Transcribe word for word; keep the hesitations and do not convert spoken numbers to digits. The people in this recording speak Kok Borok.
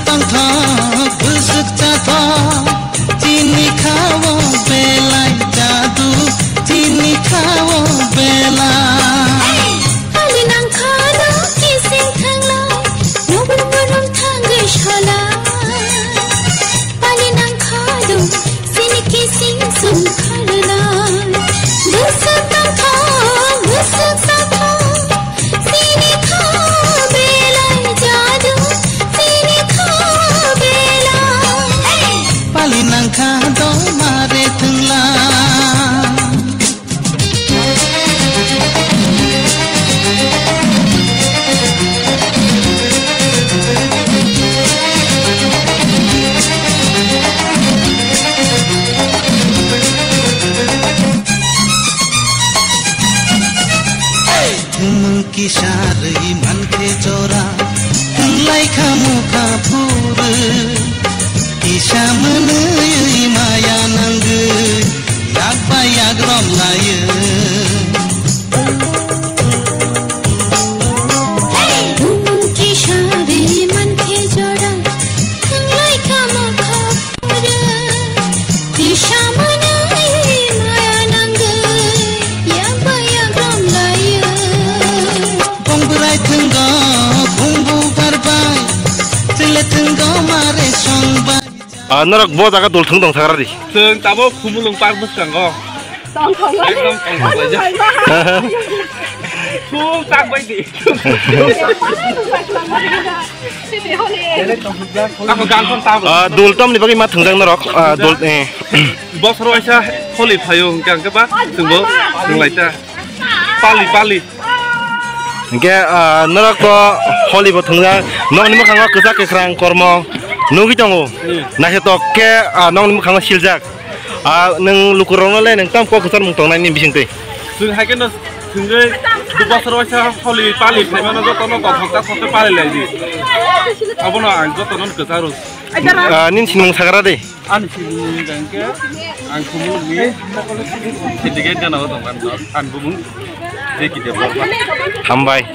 Tongthok bwswk chathok, chini khao belai jadu, chini khao belai. Pali nangkha do kising thanglai, nobor borom thangwi sala. Pali nangkha do sini kising sung kharlai. Bwswk tongthok, bwswk chathok, chini khao belai jadu, chini khao belai. Pali nangkha do mare thwngla. Thumung kisa rwi mankhe jora, thwnglai kha mukha phuru. Kisa mwnwi maya nangwi, yak bai yak romlaiyo. Thumung kisa rwi mankhe jora, thwnglai kha mukha phuru. Kisa mwnwi maya nangwi, yak bai yak romlaiyo. Bong bwrai thwnggo, bongbu barbai, chwle thwnggo mare songbai. Ah, norok bo jaga dol thwng tong sagra di. Chwng tabuk Khumulwng park bwskango. Tongthok. Ekdom tongthok laijak. Thung tak bai di. Ako gan thong tabuk. Ah, dol tomni bagwi ma thwngjak norok. Ah, dol, eh. Bosor waisa Holi phaio hwnkhe, hwnkhe ba chwngbo thwnglaita. Pali, pali. Hwnkhe, ah, norok to Holi bo thwngjak. Nokni mwkhango kwchak kwkhrang kormo nugwi tongo. Hmm. Naithotok khe, ah, nokni mwkhango siljak. Ah, nwng lukurokno le nwng tamo kok kwchar mung tongnai nini bisingtwi? Chwng hai kheno thwngwi bosor waisa Holi pali phaimano jotono kothok ta thokhe pali lai di. Abono ang jotono kwcharo. Ah, nini sinimung sagra de? Ani sinimung hwnkhe ang Khumulwngni syndicate gana o tongkha, ang bumung Jeki Debbarma. Hambai.